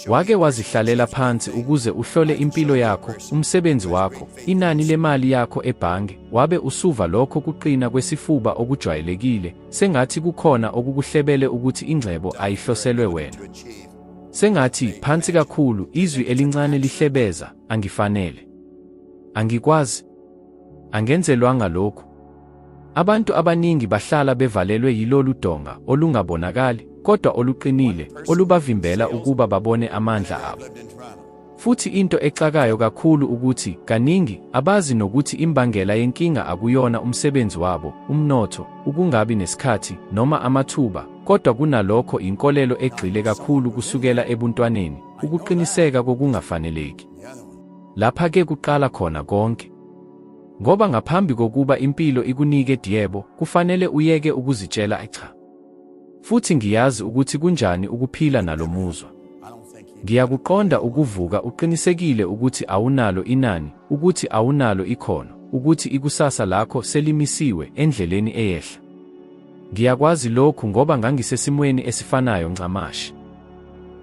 Wake wazihlalela phansi ukuze uhlole impilo yakho, umsebenzi wakho, inani lemali yakho ebhange, wabe usuva lokho kuqina kwesifuba okujwayelekile, sengathi kukhona okukuhlebele ukuthi ingcebo ayihloselwe wena. Sengathi, phansi kakhulu, izwi elincane lihlebeza, Angifanele. Angikwazi. Angenzelwanga lokhu. Abantu abaningi bahlala bevalelwe yilolu donga olungabonakali kodwa oluqinile olubavimbela ukuba babone amandla abo. Futhi into exakayo kakhulu ukuthi kaningi abazi nokuthi imbangela yenkinga akuyona umsebenzi wabo, umnotho, ukungabi nesikhathi noma amathuba, kodwa kunalokho inkolelo egxile kakhulu kusukela ebuntwaneni, ukuqiniseka kokungafaneleki. Lapha-ke kuqala khona konke. Ngoba ngaphambi kokuba impilo ikunike dyebo, kufanele uyeke ukuzitshela cha. Futhi ngiyazi ukuthi kunjani ukuphila nalomuzwa. Ngiyakuqonda ukuvuka uqinisekile ukuthi awunalo inani, ukuthi awunalo ikhono, ukuthi ikusasa lakho selimisiwe endleleni eyehla. Ngiyakwazi lokhu ngoba ngangisesimweni esifanayo ncamashi.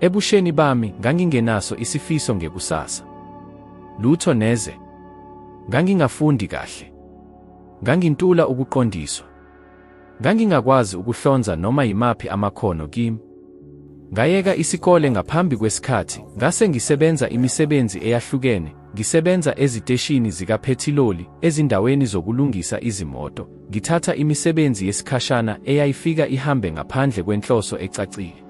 Ebusheni bami ngangingenaso isifiso ngekusasa. Lutho neze. Ngangingafundi kahle. Ngangintula ukuqondiswa. Ngangingakwazi ukuhlonza noma yimaphi amakhono kimi. Ngayeka isikole ngaphambi kwesikhathi, ngase ngisebenza imisebenzi eyahlukene, ngisebenza eziteshini zikaphethiloli, ezindaweni zokulungisa izimoto, ngithatha imisebenzi yesikhashana eyayifika ihambe ngaphandle kwenhloso ecacile.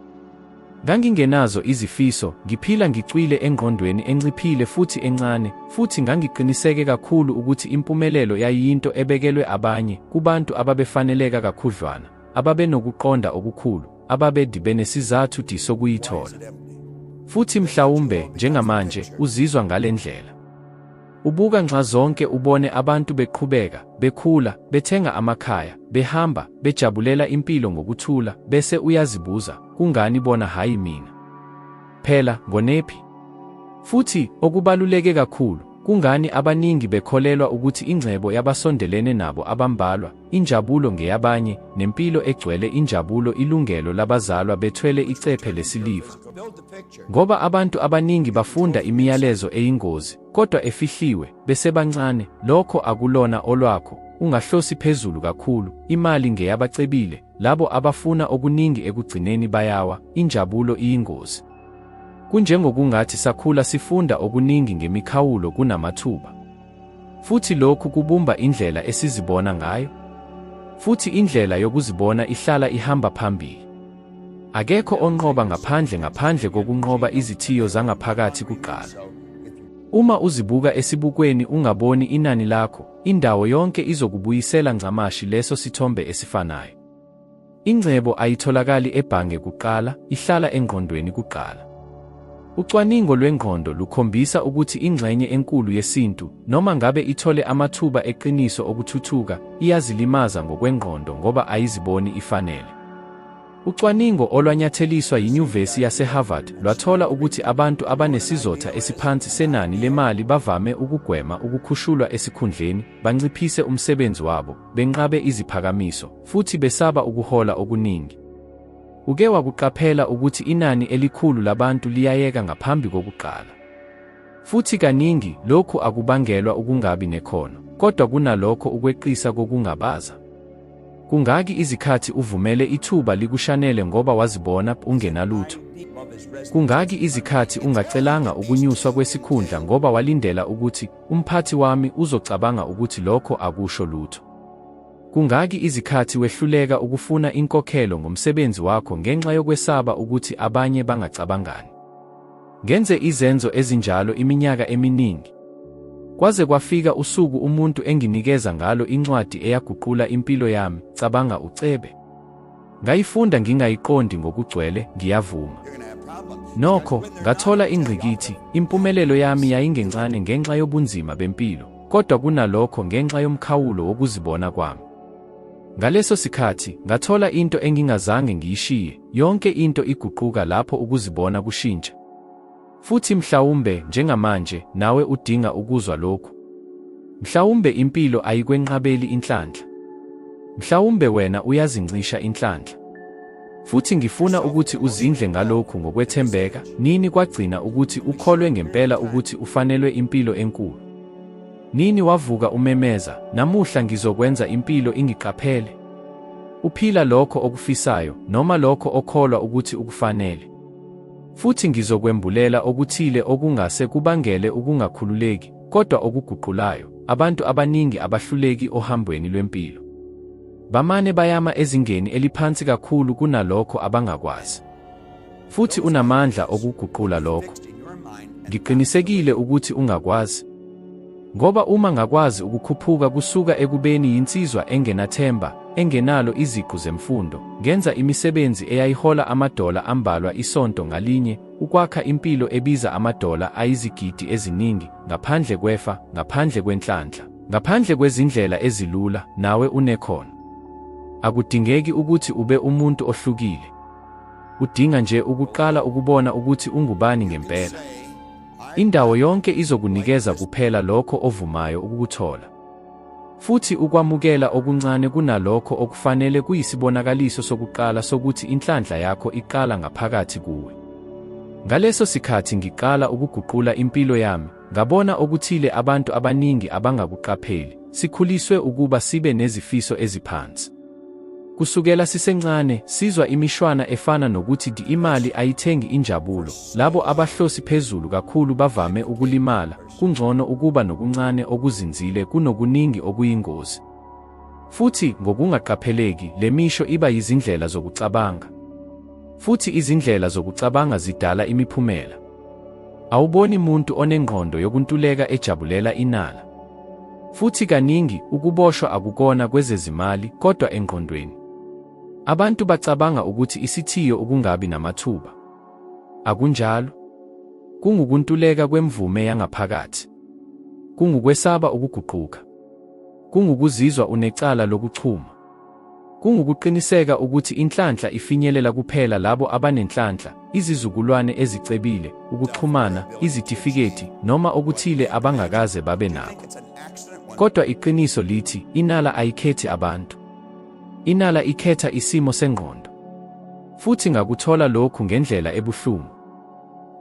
Ngangingenazo izifiso, ngiphila ngicwile engqondweni enciphile futhi encane, futhi ngangiqiniseke kakhulu ukuthi impumelelo yayiyinto ebekelwe abanye, kubantu ababefaneleka kakhudlwana, ababenokuqonda okukhulu, ababe benesizathu di sokuyithola. Futhi mhlawumbe, njengamanje, uzizwa ngale ndlela. Ubuka nxazonke ubone abantu beqhubeka, bekhula, bethenga amakhaya, behamba, bejabulela impilo ngokuthula, bese uyazibuza, kungani bona hhayi mina? Phela, ngonephi? Futhi, okubaluleke kakhulu, kungani abaningi bekholelwa ukuthi ingcebo yabasondelene nabo abambalwa, injabulo ngeyabanye, nempilo egcwele injabulo ilungelo labazalwa bethwele icephe lesiliva? Ngoba abantu abaningi bafunda imiyalezo eyingozi, kodwa efihliwe, besebancane, lokho akulona olwakho, ungahlosi phezulu kakhulu, imali ngeyabacebile, labo abafuna okuningi ekugcineni bayawa, injabulo iyingozi. Kunjengokungathi sakhula sifunda okuningi ngemikhawulo kunamathuba. Futhi lokhu kubumba indlela esizibona ngayo. Futhi indlela yokuzibona ihlala ihamba phambili. Akekho onqoba ngaphandle ngaphandle kokunqoba izithiyo zangaphakathi kuqala. Uma uzibuka esibukweni ungaboni inani lakho, indawo yonke izokubuyisela ncamashi leso sithombe esifanayo. Ingcebo ayitholakali ebhange kuqala, ihlala engqondweni kuqala. Ucwaningo lwengqondo lukhombisa ukuthi ingxenye enkulu yesintu, noma ngabe ithole amathuba eqiniso okuthuthuka, iyazilimaza ngokwengqondo ngoba ayiziboni ifanele. Ucwaningo olwanyatheliswa yiNyuvesi yaseHarvard lwathola ukuthi abantu abanesizotha esiphansi senani lemali bavame ukugwema ukukhushulwa esikhundleni, banciphise umsebenzi wabo, benqabe iziphakamiso, futhi besaba ukuhola okuningi. Uke wakuqaphela ukuthi inani elikhulu labantu liyayeka ngaphambi kokuqala. Futhi kaningi, lokhu akubangelwa ukungabi nekhono, kodwa kunalokho ukweqisa kokungabaza. Kungaki izikhathi uvumele ithuba likushanele ngoba wazibona ungenalutho? Kungaki izikhathi ungacelanga ukunyuswa kwesikhundla ngoba walindela ukuthi umphathi wami uzocabanga ukuthi lokho akusho lutho? Kungaki izikhathi wehluleka ukufuna inkokhelo ngomsebenzi wakho ngenxa yokwesaba ukuthi abanye bangacabangani? Ngenze izenzo ezinjalo iminyaka eminingi. Kwaze kwafika usuku umuntu enginikeza ngalo incwadi eyaguqula impilo yami, Cabanga Ucebe. Ngayifunda ngingayiqondi ngokugcwele, ngiyavuma. Nokho, ngathola ingqikithi, impumelelo yami yayingencane ngenxa yobunzima bempilo, kodwa kunalokho ngenxa yomkhawulo wokuzibona kwami. Ngaleso sikhathi, ngathola into engingazange ngiyishiye, yonke into iguquka lapho ukuzibona kushintsha. Futhi mhlawumbe, njengamanje, nawe udinga ukuzwa lokhu. Mhlawumbe impilo ayikwenqabeli inhlanhla. Mhlawumbe wena uyazincisha inhlanhla. Futhi ngifuna ukuthi uzindle ngalokhu ngokwethembeka, nini kwagcina ukuthi ukholwe ngempela ukuthi ufanelwe impilo enkulu? Nini wavuka umemeza, namuhla ngizokwenza impilo ingiqaphele? Uphila lokho okufisayo, noma lokho okholwa ukuthi ukufanele. Futhi ngizokwembulela okuthile okungase kubangele ukungakhululeki, kodwa okuguqulayo, abantu abaningi abahluleki ohambweni lwempilo. Bamane bayama ezingeni eliphansi kakhulu kunalokho abangakwazi. Futhi unamandla okuguqula lokho. Ngiqinisekile ukuthi ungakwazi. Ngoba uma ngakwazi ukukhuphuka kusuka ekubeni yinsizwa engenathemba, engenalo iziqu zemfundo, ngenza imisebenzi eyayihola amadola ambalwa isonto ngalinye, ukwakha impilo ebiza amadola ayizigidi eziningi, ngaphandle kwefa, ngaphandle kwenhlanhla, ngaphandle kwezindlela ezilula, nawe unekhono. Akudingeki ukuthi ube umuntu ohlukile. Udinga nje ukuqala ukubona ukuthi ungubani ngempela. Indawo yonke izokunikeza kuphela lokho ovumayo ukukuthola. Futhi ukwamukela okuncane kunalokho okufanele kuyisibonakaliso sokuqala sokuthi inhlanhla yakho iqala ngaphakathi kuwe. Ngaleso sikhathi ngiqala ukuguqula impilo yami, ngabona okuthile abantu abaningi abangakuqapheli, sikhuliswe ukuba sibe nezifiso eziphansi. Kusukela sisencane, sizwa imishwana efana nokuthi imali ayithengi injabulo, labo abahlosi phezulu kakhulu bavame ukulimala, kungcono ukuba nokuncane okuzinzile kunokuningi okuyingozi. Futhi, ngokungaqapheleki, le misho iba yizindlela zokucabanga. Futhi izindlela zokucabanga zidala imiphumela. Awuboni muntu onengqondo yokuntuleka ejabulela inala. Futhi kaningi, ukuboshwa akukona kwezezimali, kodwa engqondweni. Abantu bacabanga ukuthi isithiyo ukungabi namathuba. Akunjalo. Kungukuntuleka kwemvume yangaphakathi. Kungukwesaba ukuguquka. Kungukuzizwa unecala lokuchuma. Kungukuqiniseka ukuthi inhlanhla ifinyelela kuphela labo abanenhlanhla, izizukulwane ezicebile, ukuxhumana, izitifiketi, noma okuthile abangakaze babe nakho. Kodwa iqiniso lithi, inala ayikhethi abantu. Inala ikhetha isimo sengqondo. Futhi ngakuthola lokhu ngendlela ebuhlungu.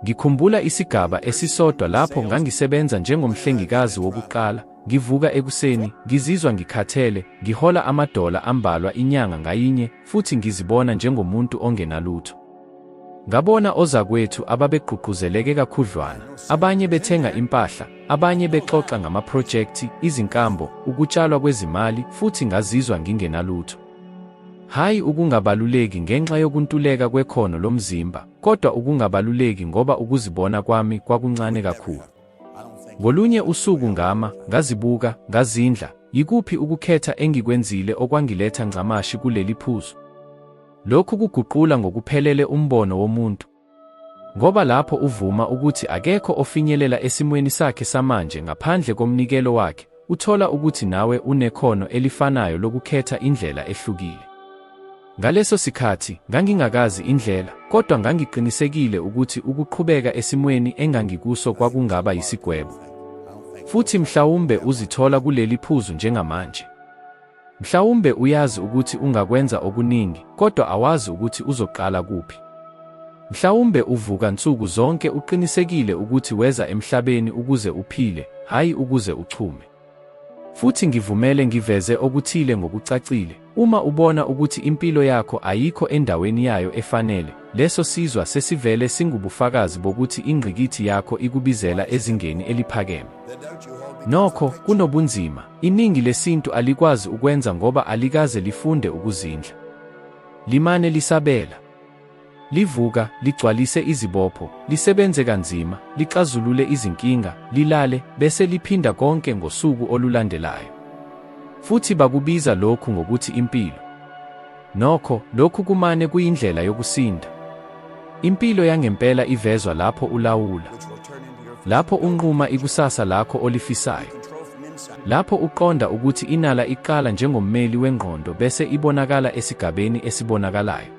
Ngikhumbula isigaba esisodwa lapho ngangisebenza njengomhlengikazi wokuqala, Ngivuka ekuseni, ngizizwa ngikhathele, ngihola amadola ambalwa inyanga ngayinye, futhi ngizibona njengomuntu ongenalutho. Ngabona ozakwethu ababegqugquzeleke kakhudlwana, abanye bethenga impahla, abanye bexoxa ngamaphrojekthi, izinkambo, ukutshalwa kwezimali, futhi ngazizwa ngingenalutho. Hhayi ukungabaluleki ngenxa yokuntuleka kwekhono lomzimba, kodwa ukungabaluleki ngoba ukuzibona kwami kwakuncane kakhulu. Ngolunye usuku ngama, ngazibuka, ngazindla, yikuphi ukukhetha engikwenzile okwangiletha ncamashi kuleli phuzu? Lokhu kuguqula ngokuphelele umbono womuntu. Ngoba lapho uvuma ukuthi akekho ofinyelela esimweni sakhe samanje ngaphandle komnikelo wakhe, uthola ukuthi nawe unekhono elifanayo lokukhetha indlela ehlukile. Ngaleso sikhathi, ngangingakazi indlela, kodwa ngangiqinisekile ukuthi ukuqhubeka esimweni engangikuso kwakungaba yisigwebo. Futhi mhlawumbe uzithola kuleli phuzu njengamanje. Mhlawumbe uyazi ukuthi ungakwenza okuningi, kodwa awazi ukuthi uzoqala kuphi. Mhlawumbe uvuka nsuku zonke uqinisekile ukuthi weza emhlabeni ukuze uphile, hhayi ukuze uchume. Futhi ngivumele ngiveze okuthile ngokucacile, uma ubona ukuthi impilo yakho ayikho endaweni yayo efanele, leso sizwa sesivele singubufakazi bokuthi ingqikithi yakho ikubizela ezingeni eliphakeme. Nokho, kunobunzima, iningi lesintu alikwazi ukwenza ngoba alikaze lifunde ukuzindla. Limane lisabela. Livuka, ligcwalise izibopho, lisebenze kanzima, lixazulule izinkinga, lilale, bese liphinda konke ngosuku olulandelayo. Futhi bakubiza lokhu ngokuthi impilo. Nokho, lokhu kumane kuyindlela yokusinda. Impilo yangempela ivezwa lapho ulawula. Lapho unquma ikusasa lakho olifisayo. Lapho uqonda ukuthi inala iqala njengommeli wengqondo bese ibonakala esigabeni esibonakalayo.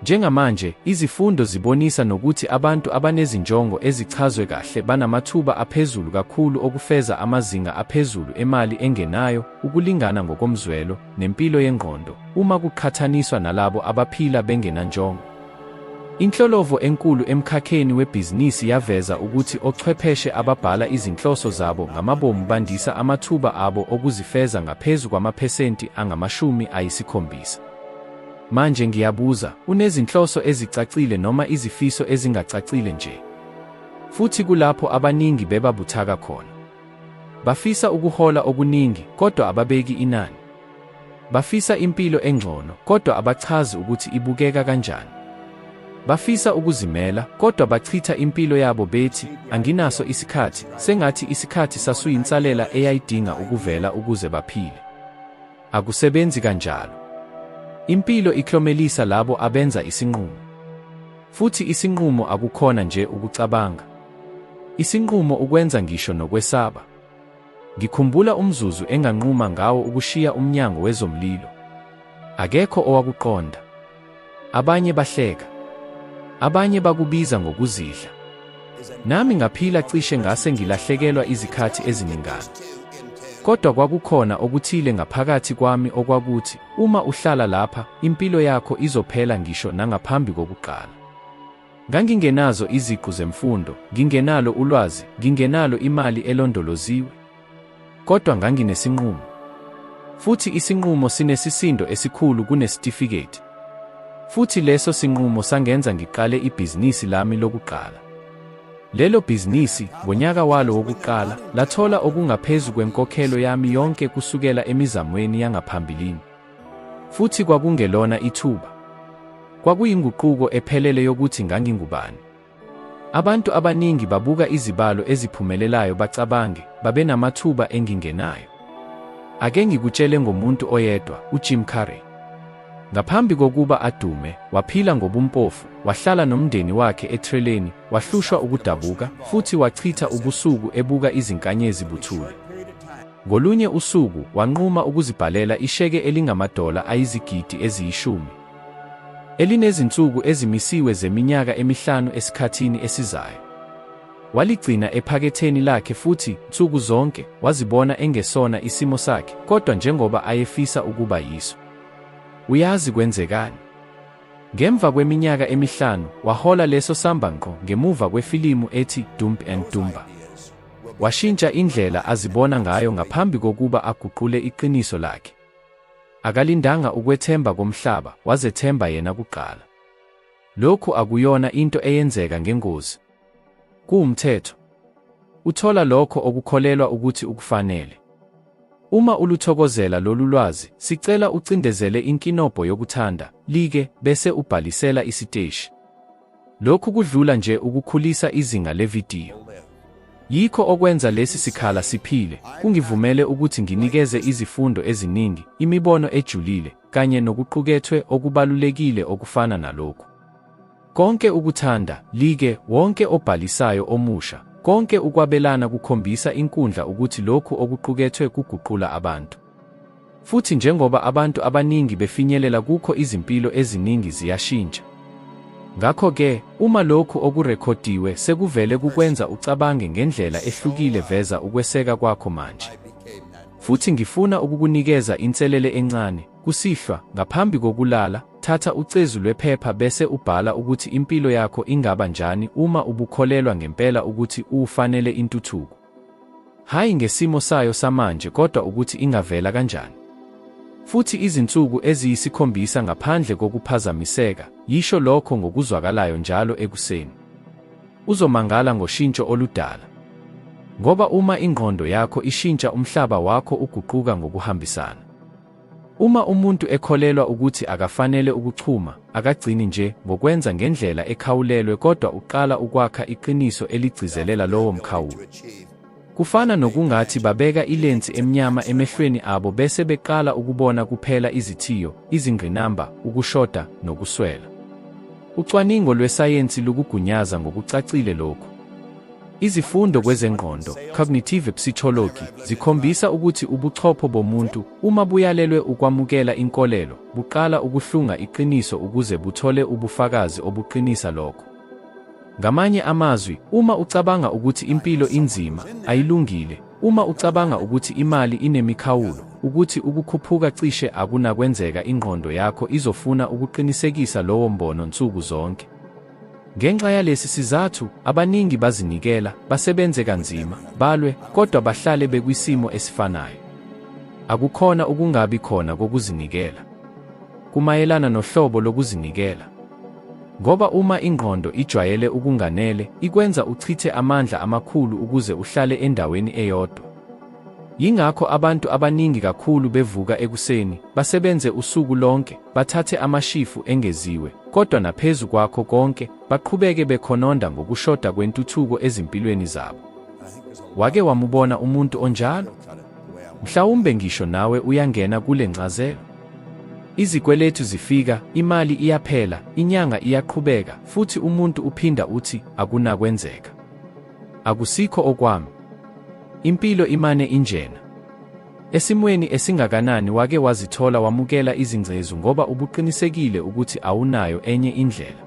Njengamanje, izifundo zibonisa nokuthi abantu abanezinjongo ezichazwe kahle banamathuba aphezulu kakhulu okufeza amazinga aphezulu emali engenayo, ukulingana ngokomzwelo, nempilo yengqondo, uma kuqhathaniswa nalabo abaphila bengenanjongo. Inhlolovo enkulu emkhakheni webhizinisi yaveza ukuthi ochwepheshe ababhala izinhloso zabo ngamabomu bandisa amathuba abo okuzifeza ngaphezu kwamaphesenti angama-70. Manje ngiyabuza, unezinhloso ezicacile noma izifiso ezingacacile nje? Futhi kulapho abaningi beba buthaka khona. Bafisa ukuhola okuningi, kodwa ababeki inani. Bafisa impilo engcono, kodwa abachazi ukuthi ibukeka kanjani. Bafisa ukuzimela, kodwa bachitha impilo yabo bethi, Anginaso isikhathi, sengathi isikhathi sasuyinsalela eyayidinga ukuvela ukuze baphile. Akusebenzi kanjalo. Impilo iklomelisa labo abenza isinqumo. Futhi isinqumo akukhona nje ukucabanga. Isinqumo ukwenza ngisho nokwesaba. Ngikhumbula umzuzu enganquma ngawo ukushiya umnyango wezomlilo. Akekho owakuqonda. Abanye bahleka. Abanye bakubiza ngokuzidla. Nami ngaphila cishe ngase ngilahlekelwa izikhathi eziningana. Kodwa kwakukhona okuthile ngaphakathi kwami okwakuthi, uma uhlala lapha, impilo yakho izophela ngisho nangaphambi kokuqala. Ngangingenazo iziqu zemfundo, ngingenalo ulwazi, ngingenalo imali elondoloziwe. Kodwa nganginesinqumo. Futhi isinqumo sinesisindo esikhulu kunesitifiketi. Futhi leso sinqumo sangenza ngiqale ibhizinisi lami lokuqala. Lelo bhizinisi, ngonyaka walo wokuqala, lathola okungaphezu kwenkokhelo yami yonke kusukela emizamweni yangaphambilini. Futhi kwakungelona ithuba. Kwakuyinguquko ephelele yokuthi ngangingubani. Abantu abaningi babuka izibalo eziphumelelayo bacabange, babenamathuba engingenayo. Ake ngikutshele ngomuntu oyedwa, uJim Carrey. Ngaphambi kokuba adume, waphila ngobumpofu, wahlala nomndeni wakhe ethreleni, wahlushwa ukudabuka, futhi wachitha ubusuku ebuka izinkanyezi buthule. Ngolunye usuku, wanquma ukuzibhalela isheke elingamadola ayizigidi eziyishumi, elinezinsuku ezimisiwe zeminyaka emihlanu esikhathini esizayo. Waligcina ephaketheni lakhe futhi, nsuku zonke, wazibona engesona isimo sakhe, kodwa njengoba ayefisa ukuba yiso. Uyazi kwenzekani? Ngemva kweminyaka emihlanu, wahola leso samba ngqo ngemuva kwefilimu ethi Dumb and Dumber. Washintsha indlela azibona ngayo ngaphambi kokuba aguqule iqiniso lakhe. Akalindanga ukwethemba komhlaba, wazethemba yena kuqala. Lokhu akuyona into eyenzeka ngengozi. Kuwumthetho. Uthola lokho okukholelwa ukuthi ukufanele. Uma uluthokozela lolu lwazi, sicela ucindezele inkinobho yokuthanda, like, bese ubhalisela isiteshi. Lokhu kudlula nje ukukhulisa izinga levidiyo. Yikho okwenza lesi sikhala siphile, kungivumele ukuthi nginikeze izifundo eziningi, imibono ejulile, kanye nokuqukethwe okubalulekile okufana nalokhu. Konke ukuthanda, like, wonke obhalisayo omusha, konke ukwabelana kukhombisa inkundla ukuthi lokhu okuqukethwe kuguqula abantu. Futhi njengoba abantu abaningi befinyelela kukho izimpilo eziningi ziyashintsha. Ngakho-ke, uma lokhu okurekhodiwe sekuvele kukwenza ucabange ngendlela ehlukile veza ukweseka kwakho manje. Futhi ngifuna ukukunikeza inselele encane, kusihlwa, ngaphambi kokulala, thatha ucezu lwephepha bese ubhala ukuthi impilo yakho ingaba njani uma ubukholelwa ngempela ukuthi uwufanele intuthuko. Hhayi ngesimo sayo samanje kodwa ukuthi ingavela kanjani. Futhi izinsuku eziyisikhombisa ngaphandle kokuphazamiseka, yisho lokho ngokuzwakalayo njalo ekuseni. Uzomangala ngoshintsho oludala. Ngoba uma ingqondo yakho ishintsha umhlaba wakho uguquka ngokuhambisana. Uma umuntu ekholelwa ukuthi akafanele ukuchuma, akagcini nje ngokwenza ngendlela ekhawulelwe kodwa uqala ukwakha iqiniso eligcizelela lowo mkhawulo. Kufana nokungathi babeka ilensi emnyama emehlweni abo bese beqala ukubona kuphela izithiyo, izingqinamba, ukushoda, nokuswela. Ucwaningo lwesayensi lukugunyaza ngokucacile lokhu. Izifundo kwezengqondo, cognitive psychology, zikhombisa ukuthi ubuchopho bomuntu, uma buyalelwe ukwamukela inkolelo, buqala ukuhlunga iqiniso ukuze buthole ubufakazi obuqinisa lokho. Ngamanye amazwi, uma ucabanga ukuthi impilo inzima, ayilungile, uma ucabanga ukuthi imali inemikhawulo, ukuthi ukukhuphuka cishe akunakwenzeka ingqondo yakho izofuna ukuqinisekisa lowo mbono nsuku zonke. Ngenxa yalesi sizathu, abaningi bazinikela, basebenze kanzima, balwe, kodwa bahlale bekwisimo esifanayo. Akukhona ukungabi khona kokuzinikela. Kumayelana nohlobo lokuzinikela. Ngoba uma ingqondo ijwayele ukunganele, ikwenza uchithe amandla amakhulu ukuze uhlale endaweni eyodwa. Yingakho abantu abaningi kakhulu bevuka ekuseni, basebenze usuku lonke, bathathe amashifu engeziwe, kodwa naphezu kwakho konke, baqhubeke bekhononda ngokushoda kwentuthuko ezimpilweni zabo. Wake wamubona umuntu onjalo? Mhlawumbe ngisho nawe uyangena kule ncazelo. Izikweletu zifika, imali iyaphela, inyanga iyaqhubeka, futhi umuntu uphinda uthi, akunakwenzeka. Akusikho okwami. Impilo imane injena. Esimweni esingakanani wake wazithola wamukela izingcezu ngoba ubuqinisekile ukuthi awunayo enye indlela?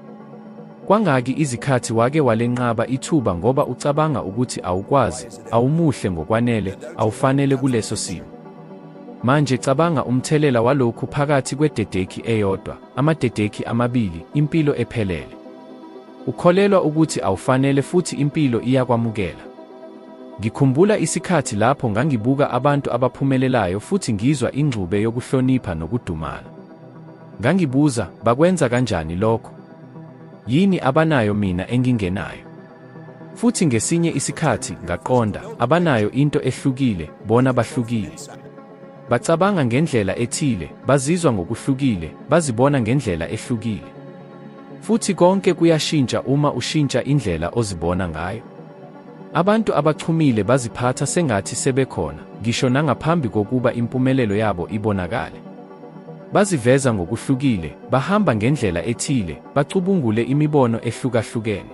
Kwangaki izikhathi wake walenqaba ithuba ngoba ucabanga ukuthi awukwazi, awumuhle ngokwanele, awufanele kuleso simo? Manje cabanga umthelela walokhu phakathi kwededekhi eyodwa, amadedekhi amabili, impilo ephelele. Ukholelwa ukuthi awufanele futhi impilo iyakwamukela. Ngikhumbula isikhathi lapho ngangibuka abantu abaphumelelayo futhi ngizwa ingxube yokuhlonipha nokudumala. Ngangibuza, bakwenza kanjani lokho? Yini abanayo mina engingenayo? Futhi ngesinye isikhathi ngaqonda, abanayo into ehlukile, bona bahlukile. Bacabanga ngendlela ethile, bazizwa ngokuhlukile, bazibona ngendlela ehlukile. Futhi konke kuyashintsha uma ushintsha indlela ozibona ngayo. Abantu abachumile baziphatha sengathi sebekhona, ngisho nangaphambi kokuba impumelelo yabo ibonakale. Baziveza ngokuhlukile, bahamba ngendlela ethile, bacubungule imibono ehlukahlukene.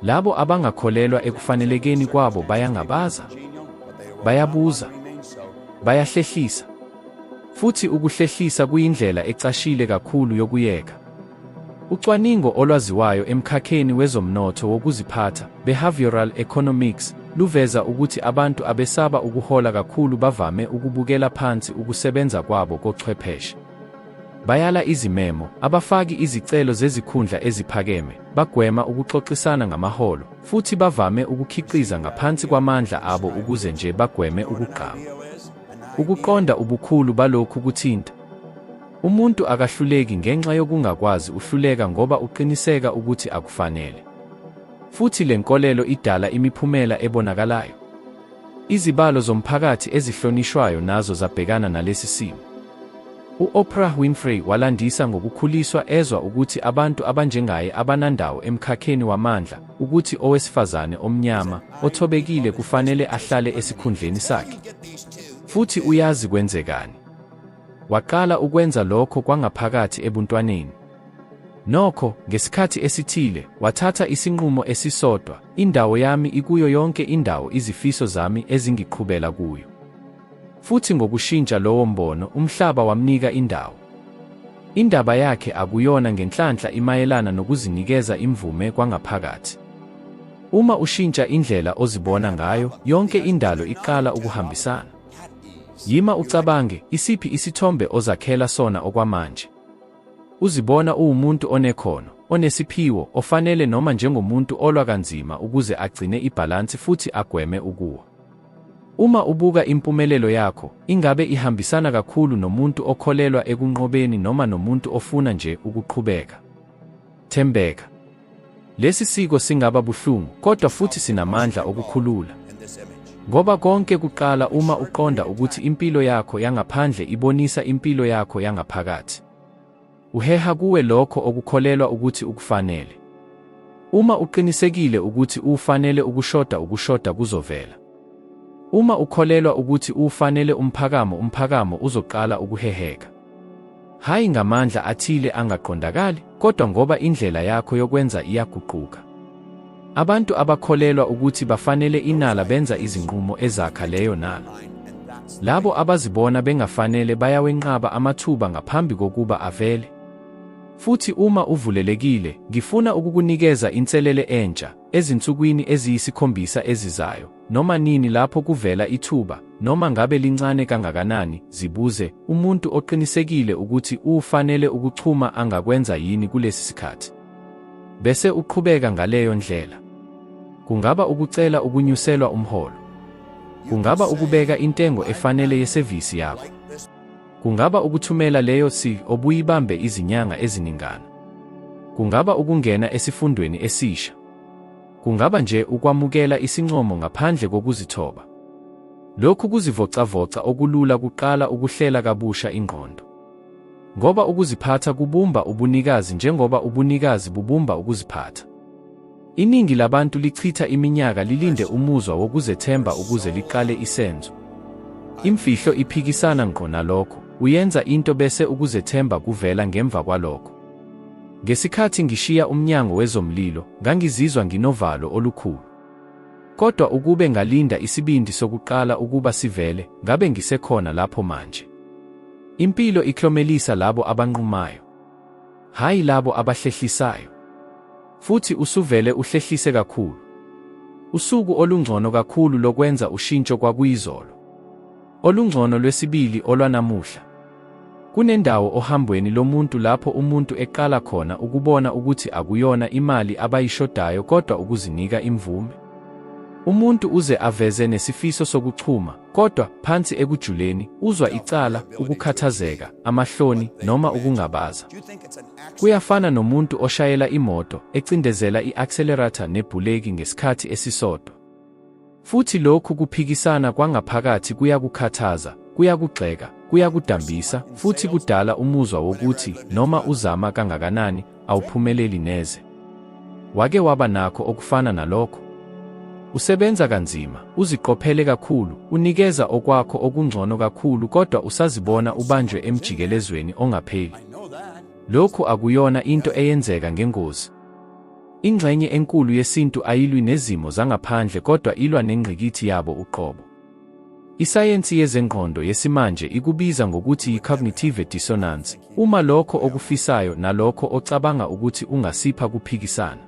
Labo abangakholelwa ekufanelekeni kwabo bayangabaza, bayabuza, bayahlehlisa. Futhi ukuhlehlisa kuyindlela ecashile kakhulu yokuyeka. Ucwaningo olwaziwayo emkhakheni wezomnotho wokuziphatha, behavioral economics, luveza ukuthi abantu abesaba ukuhola kakhulu bavame ukubukela phansi ukusebenza kwabo kochwepheshe. Bayala izimemo, abafaki izicelo zezikhundla eziphakeme, bagwema ukuxoxisana ngamaholo, futhi bavame ukukhiqiza ngaphansi kwamandla abo ukuze nje bagweme ukugqama. Ukuqonda ubukhulu balokhu kuthinta. Umuntu akahluleki ngenxa yokungakwazi uhluleka ngoba uqiniseka ukuthi akufanele. Futhi le nkolelo idala imiphumela ebonakalayo. Izibalo zomphakathi ezihlonishwayo nazo zabhekana nalesi simo. U-Oprah Winfrey walandisa ngokukhuliswa ezwa ukuthi abantu abanjengaye abanandawo emkhakheni wamandla, ukuthi owesifazane omnyama, othobekile kufanele ahlale esikhundleni sakhe. Futhi uyazi kwenzekani. Waqala ukwenza lokho kwangaphakathi ebuntwaneni. Nokho, ngesikhathi esithile, wathatha isinqumo esisodwa, Indawo yami ikuyo yonke indawo izifiso zami ezingiqhubela kuyo. Futhi ngokushintsha lowo mbono, umhlaba wamnika indawo. Indaba yakhe akuyona ngenhlanhla imayelana nokuzinikeza imvume kwangaphakathi. Uma ushintsha indlela ozibona ngayo, yonke indalo iqala ukuhambisana. Yima ucabange, isiphi isithombe ozakhela sona okwamanje? Uzibona uwumuntu onekhono, onesiphiwo, ofanele noma njengomuntu olwa kanzima ukuze agcine ibhalansi futhi agweme ukuwa? Uma ubuka impumelelo yakho, ingabe ihambisana kakhulu nomuntu okholelwa ekunqobeni noma nomuntu ofuna nje ukuqhubeka? Thembeka. Lesi siko singaba buhlungu, kodwa futhi sinamandla okukhulula. Ngoba konke kuqala uma uqonda ukuthi impilo yakho yangaphandle ibonisa impilo yakho yangaphakathi. Uheha kuwe lokho okukholelwa ukuthi ukufanele. Uma uqinisekile ukuthi uwufanele ukushoda ukushoda kuzovela. Uma ukholelwa ukuthi uwufanele umphakamo umphakamo uzoqala ukuheheka. Hhayi ngamandla athile angaqondakali, kodwa ngoba indlela yakho yokwenza iyaguquka. Abantu abakholelwa ukuthi bafanele inala benza izinqumo ezakha leyo nala. Labo abazibona bengafanele bayawenqaba amathuba ngaphambi kokuba avele. Futhi uma uvulelekile, ngifuna ukukunikeza inselele entsha, ezinsukwini eziyisikhombisa ezizayo, noma nini lapho kuvela ithuba, noma ngabe lincane kangakanani, zibuze, umuntu oqinisekile ukuthi ufanele ukuchuma angakwenza yini kulesi sikhathi? Bese uqhubeka ngaleyo ndlela. Kungaba ukucela ukunyuselwa umholo. Kungaba ukubeka intengo efanele yesevisi yakho. Kungaba ukuthumela leyo CV obuyibambe izinyanga eziningana. Kungaba ukungena esifundweni esisha. Kungaba nje ukwamukela isincomo ngaphandle kokuzithoba. Lokhu kuzivocavoca okulula kuqala ukuhlela kabusha ingqondo. Ngoba ukuziphatha kubumba ubunikazi njengoba ubunikazi bubumba ukuziphatha. Iningi labantu lichitha iminyaka lilinde umuzwa wokuzethemba ukuze liqale isenzo. Imfihlo iphikisana ngqo nalokho, uyenza into bese ukuzethemba kuvela ngemva kwalokho. Ngesikhathi ngishiya umnyango wezomlilo, ngangizizwa nginovalo olukhulu. Kodwa ukube ngalinda isibindi sokuqala ukuba sivele, ngabe ngisekhona lapho manje. Impilo iklomelisa labo abanqumayo, hhayi labo abahlehlisayo. Futhi usuvele uhlehlise kakhulu. Usuku olungcono kakhulu lokwenza ushintsho kwakuyizolo. Olungcono lwesibili olwanamuhla. Kunendawo ohambweni lomuntu lapho umuntu eqala khona ukubona ukuthi akuyona imali abayishodayo kodwa ukuzinika imvume. Umuntu uze aveze nesifiso sokuchuma, kodwa, phansi ekujuleni, uzwa icala, ukukhathazeka, amahloni, noma ukungabaza. Kuyafana nomuntu oshayela imoto, ecindezela i-accelerator nebhuleki ngesikhathi esisodwa. Futhi lokhu kuphikisana kwangaphakathi kuyakukhathaza, kuyakugxeka, kuyakudambisa, futhi kudala umuzwa wokuthi noma uzama kangakanani, awuphumeleli neze. Wake waba nakho okufana nalokho? Usebenza kanzima, uziqophele kakhulu, unikeza okwakho okungcono kakhulu kodwa usazibona ubanjwe emjikelezweni ongapheli. Lokhu akuyona into eyenzeka ngengozi. Ingxenye enkulu yesintu ayilwi nezimo zangaphandle kodwa ilwa nengqikithi yabo uqobo. Isayensi yezengqondo yesimanje ikubiza ngokuthi yi-cognitive dissonance, uma lokho okufisayo nalokho ocabanga ukuthi ungasipha kuphikisana.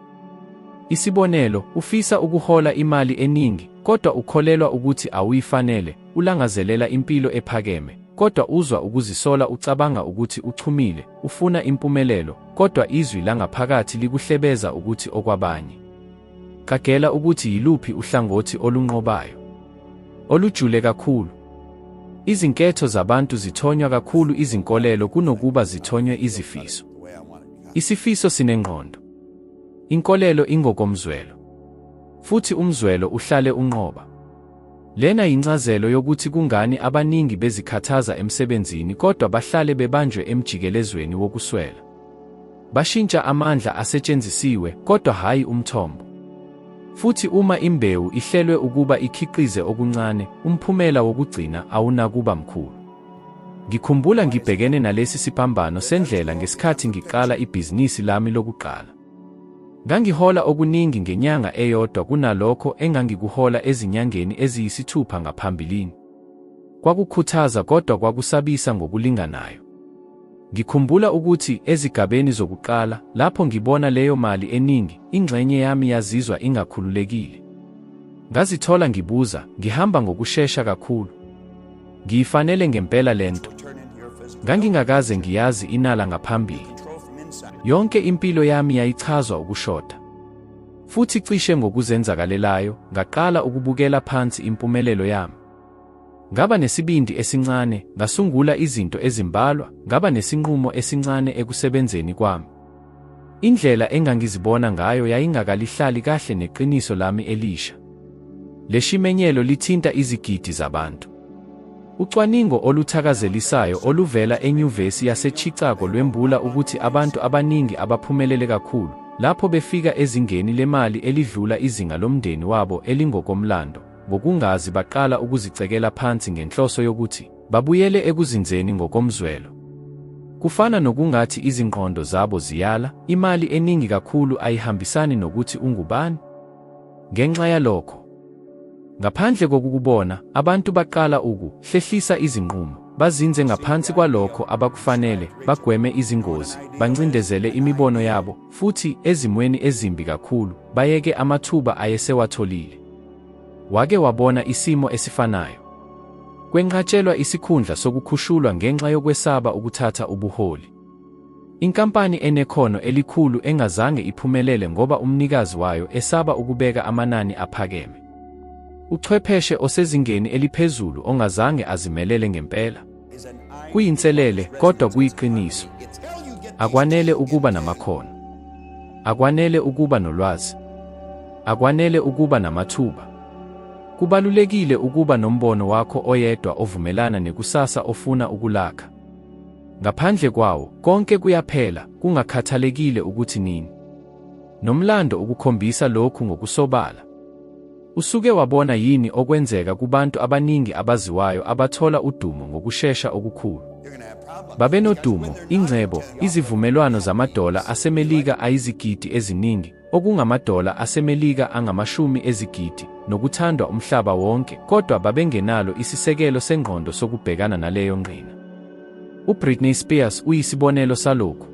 Isibonelo, ufisa ukuhola imali eningi, kodwa ukholelwa ukuthi awuyifanele, ulangazelela impilo ephakeme, kodwa uzwa ukuzisola ucabanga ukuthi uchumile, ufuna impumelelo, kodwa izwi langaphakathi likuhlebeza ukuthi okwabanye. Qagela ukuthi yiluphi uhlangothi olunqobayo. Olujule kakhulu. Izinketho zabantu zithonywa kakhulu izinkolelo kunokuba zithonywe izifiso. Isifiso sinengqondo. Inkolelo ingokomzwelo. Futhi umzwelo uhlale unqoba. Lena yincazelo yokuthi kungani abaningi bezikhathaza emsebenzini kodwa bahlale bebanjwe emjikelezweni wokuswela. Bashintsha amandla asetshenzisiwe, kodwa hhayi umthombo. Futhi uma imbewu ihlelwe ukuba ikhiqize okuncane, umphumela wokugcina awunakuba mkhulu. Ngikhumbula ngibhekene nalesi siphambano sendlela ngesikhathi ngiqala ibhizinisi lami lokuqala. Ngangihola okuningi ngenyanga eyodwa kunalokho engangikuhola ezinyangeni eziyisithupha ngaphambilini. Kwakukhuthaza kodwa kwakusabisa ngokulinganayo. Ngikhumbula ukuthi ezigabeni zokuqala, lapho ngibona leyo mali eningi, ingxenye yami yazizwa ingakhululekile. Ngazithola ngibuza, ngihamba ngokushesha kakhulu. Ngiyifanele ngempela le nto? Ngangingakaze ngiyazi inala ngaphambili. Yonke impilo yami yayichazwa ukushoda. Futhi cishe ngokuzenzakalelayo, ngaqala ukubukela phansi impumelelo yami. Ngaba nesibindi esincane, ngasungula izinto ezimbalwa, ngaba nesinqumo esincane ekusebenzeni kwami. Indlela engangizibona ngayo yayingakalihlali kahle neqiniso lami elisha. Leshimenyelo lithinta izigidi zabantu. Ucwaningo oluthakazelisayo oluvela eNyuvesi yaseChicago lwembula ukuthi abantu abaningi abaphumelele kakhulu, lapho befika ezingeni lemali elidlula izinga lomndeni wabo elingokomlando, ngokungazi baqala ukuzicekela phansi ngenhloso yokuthi babuyele ekuzinzeni ngokomzwelo. Kufana nokungathi izingqondo zabo ziyala, imali eningi kakhulu ayihambisani nokuthi ungubani. Ngenxa yalokho, ngaphandle kokukubona, abantu baqala uku hlehlisa izinqumo, bazinze ngaphansi kwalokho abakufanele, bagweme izingozi, bancindezele imibono yabo, futhi, ezimweni ezimbi kakhulu, bayeke amathuba ayesewatholile. Wake wabona isimo esifanayo? Kwenqatshelwa isikhundla sokukhushulwa ngenxa yokwesaba ukuthatha ubuholi. Inkampani enekhono elikhulu engazange iphumelele ngoba umnikazi wayo esaba ukubeka amanani aphakeme. Uchwepheshe osezingeni eliphezulu ongazange azimelele ngempela. Kuyinselele, kodwa kuyiqiniso. Akwanele ukuba namakhono. Akwanele ukuba nolwazi. Akwanele ukuba namathuba. Kubalulekile ukuba nombono wakho oyedwa ovumelana nekusasa ofuna ukulakha. Ngaphandle kwawo, konke kuyaphela, kungakhathalekile ukuthi nini. Nomlando ukukhombisa lokhu ngokusobala. Usuke wabona yini okwenzeka kubantu abaningi abaziwayo abathola udumo ngokushesha okukhulu? Babenodumo, ingcebo, izivumelwano zamadola aseMelika ayizigidi eziningi, okungamadola aseMelika angamashumi ezigidi, nokuthandwa umhlaba wonke, kodwa babengenalo isisekelo sengqondo sokubhekana naleyo ngqina. UBritney Spears uyisibonelo salokhu.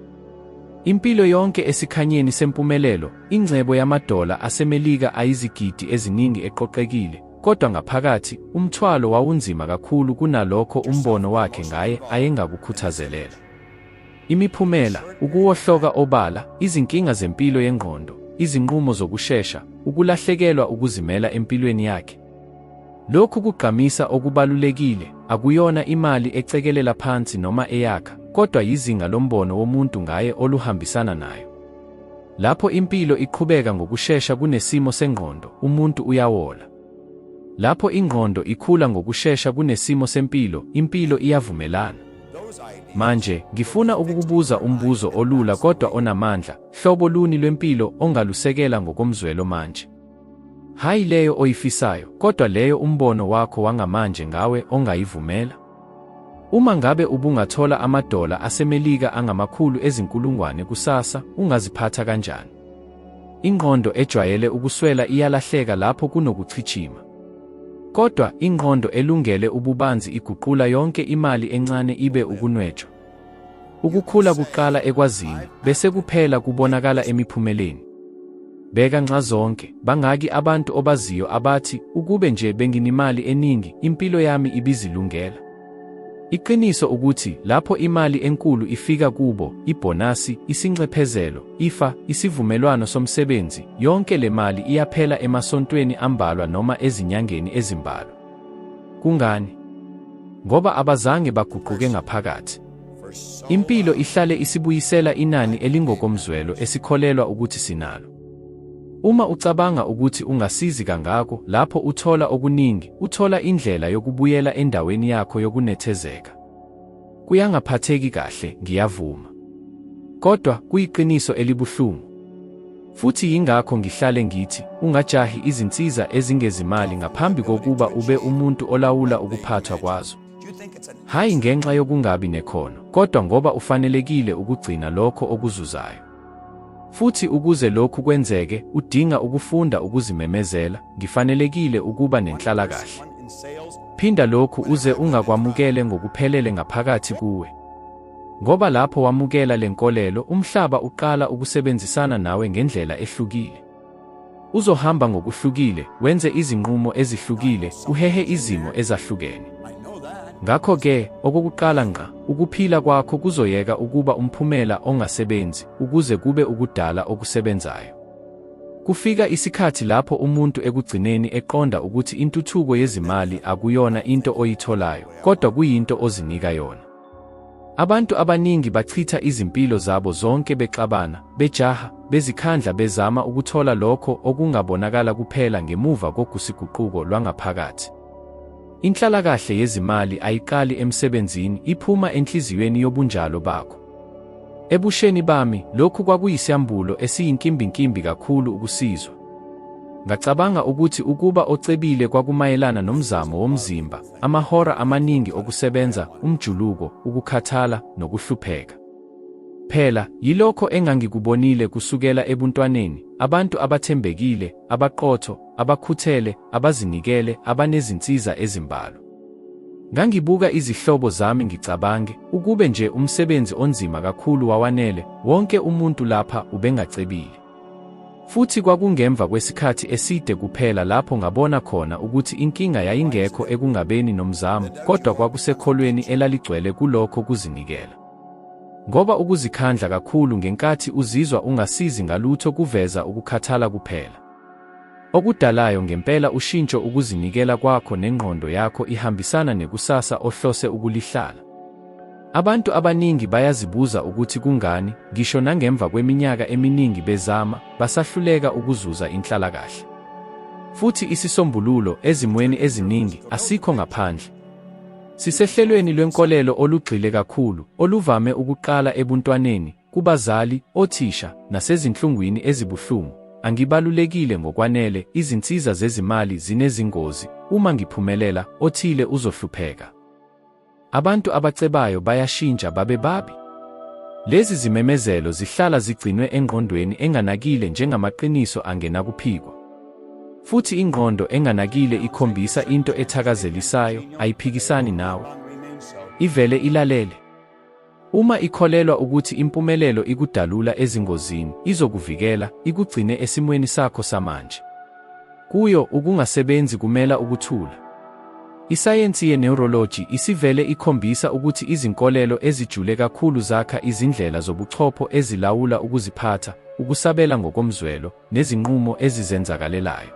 Impilo yonke esikhanyeni sempumelelo, ingcebo yamadola aseMelika ayizigidi eziningi eqoqekile, kodwa ngaphakathi, umthwalo wawunzima kakhulu kunalokho umbono wakhe ngaye ayengakukhuthazelela. Imiphumela, ukuwohloka obala, izinkinga zempilo yengqondo, izinqumo zokushesha, ukulahlekelwa ukuzimela empilweni yakhe. Lokhu kugqamisa okubalulekile, akuyona imali ecekelela phansi noma eyakha, kodwa yizinga lombono womuntu ngaye oluhambisana nayo. Lapho impilo iqhubeka ngokushesha kunesimo sengqondo, umuntu uyawola. Lapho ingqondo ikhula ngokushesha kunesimo sempilo, impilo iyavumelana. Manje, ngifuna ukukubuza umbuzo olula kodwa onamandla, hlobo luni lwempilo ongalusekela ngokomzwelo manje? Hhayi leyo oyifisayo, kodwa leyo umbono wakho wangamanje ngawe ongayivumela. Uma ngabe ubungathola amadola aseMelika angamakhulu ezinkulungwane kusasa, ungaziphatha kanjani? Ingqondo ejwayele ukuswela iyalahleka lapho kunokuchichima. Kodwa, ingqondo elungele ububanzi iguqula yonke imali encane ibe ukunwetshwa. Ukukhula kuqala ekwazini, bese kuphela kubonakala emiphumeleni. Bheka nxazonke, bangaki abantu obaziyo abathi, ukube nje benginemali eningi, impilo yami ibizilungela. Iqiniso ukuthi, lapho imali enkulu ifika kubo, ibhonasi, isinxephezelo, ifa, isivumelwano somsebenzi, yonke le mali iyaphela emasontweni ambalwa noma ezinyangeni ezimbalwa. Kungani? Ngoba abazange baguquke ngaphakathi. Impilo ihlale isibuyisela inani elingokomzwelo esikholelwa ukuthi sinalo. Uma ucabanga ukuthi ungasizi kangako, lapho uthola okuningi, uthola indlela yokubuyela endaweni yakho yokunethezeka. Kuyangaphatheki kahle, ngiyavuma. Kodwa kuyiqiniso elibuhlungu. Futhi yingakho ngihlale ngithi, ungajahi izinsiza ezingezimali ngaphambi kokuba ube umuntu olawula ukuphathwa kwazo. Hhayi ngenxa yokungabi nekhono, kodwa ngoba ufanelekile ukugcina lokho okuzuzayo. Futhi ukuze lokhu kwenzeke, udinga ukufunda ukuzimemezela, ngifanelekile ukuba nenhlalakahle. Phinda lokhu uze ungakwamukele ngokuphelele ngaphakathi kuwe. Ngoba lapho wamukela le nkolelo, umhlaba uqala ukusebenzisana nawe ngendlela ehlukile. Uzohamba ngokuhlukile, wenze izinqumo ezihlukile, uhehe izimo ezahlukene. Ngakho-ke, okokuqala ngqa, ukuphila kwakho kuzoyeka ukuba umphumela ongasebenzi ukuze kube ukudala okusebenzayo. Kufika isikhathi lapho umuntu ekugcineni eqonda ukuthi intuthuko yezimali akuyona into oyitholayo, kodwa kuyinto ozinika yona. Abantu abaningi bachitha izimpilo zabo zonke bexabana, bejaha, bezikhandla bezama ukuthola lokho okungabonakala kuphela ngemuva kogusiguquko lwangaphakathi. Inhlalakahle yezimali ayiqali emsebenzini, iphuma enhliziyweni yobunjalo bakho. Ebusheni bami, lokhu kwakuyisambulo esiyinkimbinkimbi kakhulu ukusizwa. Ngacabanga ukuthi ukuba ocebile kwakumayelana nomzamo womzimba, amahora amaningi okusebenza, umjuluko, ukukhathala, nokuhlupheka. Phela, yilokho engangikubonile kusukela ebuntwaneni, abantu abathembekile, abaqotho, abakhuthele, abazinikele, abanezinsiza ezimbalwa. Ngangibuka izihlobo zami ngicabange, ukube nje umsebenzi onzima kakhulu wawanele, wonke umuntu lapha ubengacebile. Futhi kwakungemva kwesikhathi eside kuphela lapho ngabona khona ukuthi inkinga yayingekho ekungabeni nomzamo, kodwa kwakusekholweni elaligcwele kulokho kuzinikela. Ngoba ukuzikhandla kakhulu ngenkathi uzizwa ungasizi ngalutho kuveza ukukhathala kuphela. Okudalayo ngempela ushintsho ukuzinikela kwakho nengqondo yakho ihambisana nekusasa ohlose ukulihlala. Abantu abaningi bayazibuza ukuthi kungani, ngisho nangemva kweminyaka eminingi bezama, basahluleka ukuzuza inhlalakahle. Futhi isisombululo, ezimweni eziningi, asikho ngaphandle. Sisehlelweni lwenkolelo olugxile kakhulu, oluvame ukuqala ebuntwaneni, kubazali, othisha, nasezinhlungwini ezibuhlungu. Angibalulekile ngokwanele, izinsiza zezimali zinezingozi, uma ngiphumelela, othile uzohlupheka. Abantu abacebayo bayashintsha babe babi. Lezi zimemezelo zihlala zigcinwe engqondweni enganakile njengamaqiniso angenakuphikwa. Futhi ingqondo enganakile ikhombisa into ethakazelisayo, ayiphikisani nawe. Ivele ilalele. Uma ikholelwa ukuthi impumelelo ikudalula ezingozini, izokuvikela, ikugcine esimweni sakho samanje. Kuyo, ukungasebenzi kumela ukuthula. Isayensi ye-neurology isivele ikhombisa ukuthi izinkolelo ezijule kakhulu zakha izindlela zobuchopho ezilawula ukuziphatha, ukusabela ngokomzwelo, nezinqumo ezizenzakalelayo.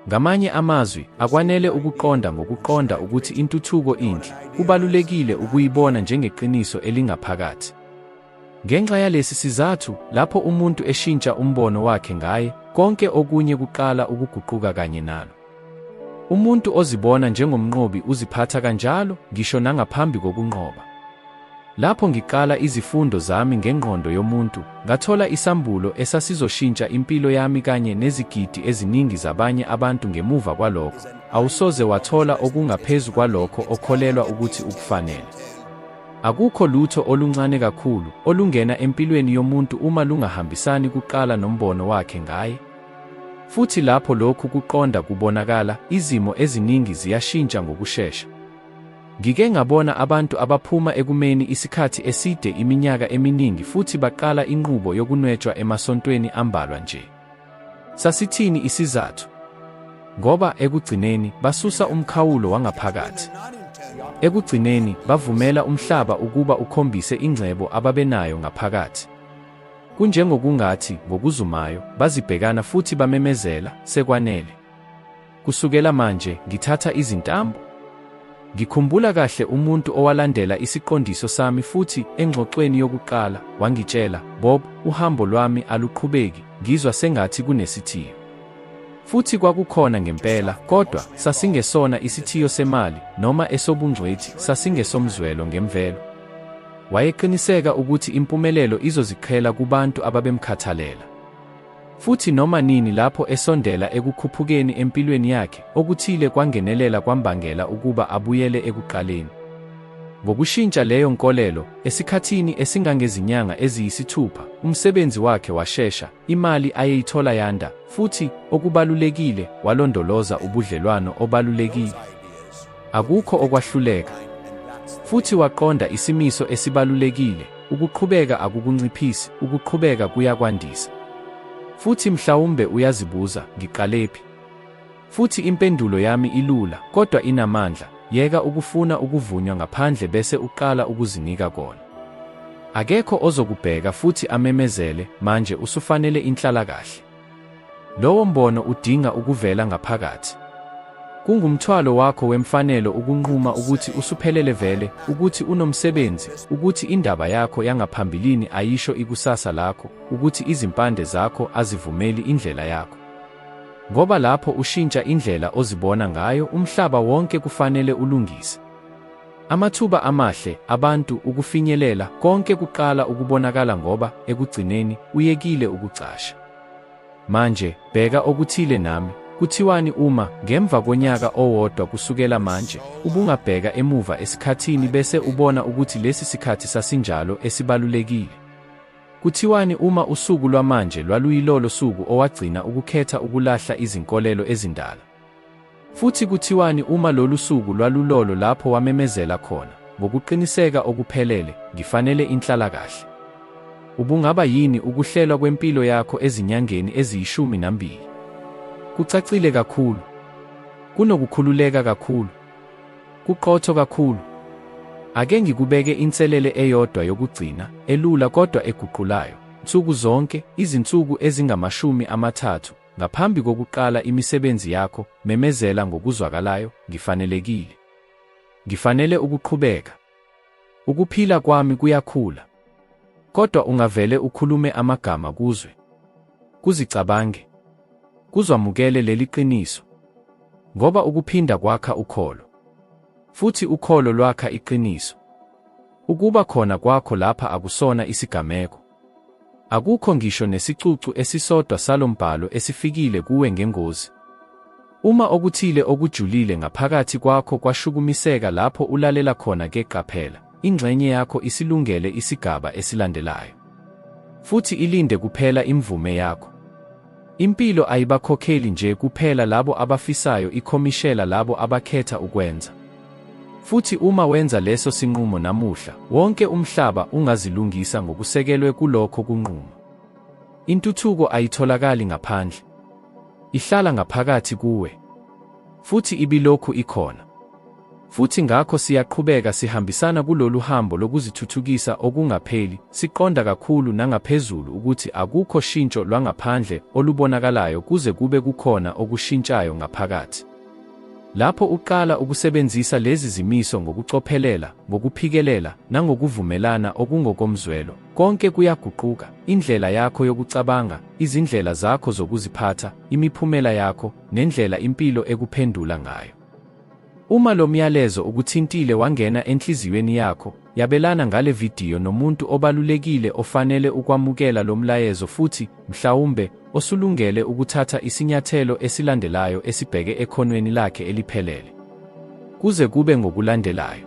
Ngamanye amazwi, akwanele ukuqonda ngokuqonda ukuthi intuthuko inhle, kubalulekile ukuyibona njengeqiniso elingaphakathi. Ngenxa yalesi sizathu, lapho umuntu eshintsha umbono wakhe ngaye, konke okunye kuqala ukuguquka kanye nalo. Umuntu ozibona njengomnqobi uziphatha kanjalo, ngisho nangaphambi kokunqoba. Lapho ngiqala izifundo zami ngengqondo yomuntu, ngathola isambulo esasizoshintsha impilo yami kanye nezigidi eziningi zabanye abantu ngemuva kwalokho. Awusoze wathola okungaphezu kwalokho okholelwa ukuthi ukufanele. Akukho lutho oluncane kakhulu olungena empilweni yomuntu uma lungahambisani kuqala nombono wakhe ngaye. Futhi lapho lokhu kuqonda kubonakala, izimo eziningi ziyashintsha ngokushesha. Ngike ngabona abantu abaphuma ekumeni isikhathi eside iminyaka eminingi futhi baqala inqubo yokunwetshwa emasontweni ambalwa nje. Sasithini isizathu? Ngoba ekugcineni basusa umkhawulo wangaphakathi. Ekugcineni bavumela umhlaba ukuba ukhombise ingcebo ababenayo ngaphakathi. Kunjengokungathi, ngokuzumayo, bazibhekana futhi bamemezela, Sekwanele. Kusukela manje, ngithatha izintambo. Ngikhumbula kahle umuntu owalandela isiqondiso sami futhi, engxoxweni yokuqala, wangitshela, Bob, uhambo lwami aluqhubeki, ngizwa sengathi kunesithiyo. Futhi kwakukhona ngempela, kodwa sasingesona isithiyo semali, noma esobungcwethi, sasingesomzwelo ngemvelo. Wayeqiniseka ukuthi impumelelo izoziqhela kubantu ababemkhathalela. Futhi noma nini lapho esondela ekukhuphukeni empilweni yakhe, okuthile kwangenelela kwambangela ukuba abuyele ekuqaleni. Ngokushintsha leyo nkolelo, esikhathini esingangezinyanga eziyisithupha, umsebenzi wakhe washesha, imali ayeyithola yanda, futhi, okubalulekile, walondoloza ubudlelwano obalulekile. Akukho okwahluleka. Futhi waqonda isimiso esibalulekile, Ukuqhubeka akukunciphisi, ukuqhubeka kuyakwandisa. Futhi mhlawumbe uyazibuza, Ngiqalephi? Futhi impendulo yami ilula, kodwa inamandla, yeka ukufuna ukuvunywa ngaphandle bese uqala ukuzinika kona. Akekho ozokubheka futhi amemezele, manje usufanele inhlalakahle. Lowo mbono udinga ukuvela ngaphakathi. Kungumthwalo wakho wemfanelo ukunquma ukuthi usuphelele vele, ukuthi unomsebenzi, ukuthi indaba yakho yangaphambilini ayisho ikusasa lakho, ukuthi izimpande zakho azivumeli indlela yakho. Ngoba lapho ushintsha indlela ozibona ngayo, umhlaba wonke kufanele ulungise. Amathuba amahle, abantu, ukufinyelela, konke kuqala ukubonakala ngoba, ekugcineni, uyekile ukucasha. Manje, bheka okuthile nami. Kuthiwani uma, ngemva konyaka owodwa kusukela manje, ubungabheka emuva esikhathini bese ubona ukuthi lesi sikhathi sasinjalo esibalulekile? Kuthiwani uma usuku lwamanje lwaluyilolo suku owagcina ukukhetha ukulahla izinkolelo ezindala? Futhi kuthiwani uma lolu suku lwalulolo lapho wamemezela khona, ngokuqiniseka okuphelele, Ngifanele inhlalakahle? Ubungaba yini ukuhlelwa kwempilo yakho ezinyangeni eziyishumi nambili? Kucacile kakhulu. Kunokukhululeka kakhulu. Kuqotho kakhulu. Ake ngikubeke inselele eyodwa yokugcina, elula kodwa eguqulayo. Nsuku zonke, izinsuku ezingama-30, ngaphambi kokuqala imisebenzi yakho, memezela ngokuzwakalayo, Ngifanelekile. Ngifanele ukuqhubeka. Ukuphila kwami kuyakhula. Kodwa ungavele ukhulume amagama kuzwe. Kuzicabange. Kuzwamukele leli qiniso. Ngoba ukuphinda kwakha ukholo. Futhi ukholo lwakha iqiniso. Ukuba khona kwakho lapha akusona isigameko. Akukho ngisho nesicucu esisodwa salo mbhalo esifikile kuwe ngengozi. Uma okuthile okujulile ngaphakathi kwakho kwashukumiseka lapho ulalela khona ke qaphela, ingxenye yakho isilungele isigaba esilandelayo. Futhi ilinde kuphela imvume yakho. Impilo ayibakhokheli nje kuphela labo abafisayo ikhomishela labo abakhetha ukwenza. Futhi uma wenza leso sinqumo namuhla, wonke umhlaba ungazilungisa ngokusekelwe kulokho kunquma. Intuthuko ayitholakali ngaphandle. Ihlala ngaphakathi kuwe. Futhi ibilokhu ikhona. Futhi ngakho siyaqhubeka sihambisana kulolu hambo lokuzithuthukisa okungapheli, siqonda kakhulu nangaphezulu ukuthi akukho shintsho lwangaphandle olubonakalayo kuze kube kukhona okushintshayo ngaphakathi. Lapho uqala ukusebenzisa lezi zimiso ngokucophelela, ngokuphikelela, nangokuvumelana okungokomzwelo, konke kuyaguquka, indlela yakho yokucabanga, izindlela zakho zokuziphatha, imiphumela yakho, nendlela impilo ekuphendula ngayo. Uma lo myalezo ukuthintile wangena enhliziyweni yakho, yabelana ngale vidiyo nomuntu obalulekile ofanele ukwamukela lo mlayezo futhi, mhlawumbe, osulungele ukuthatha isinyathelo esilandelayo esibheke ekhonweni lakhe eliphelele. Kuze kube ngokulandelayo.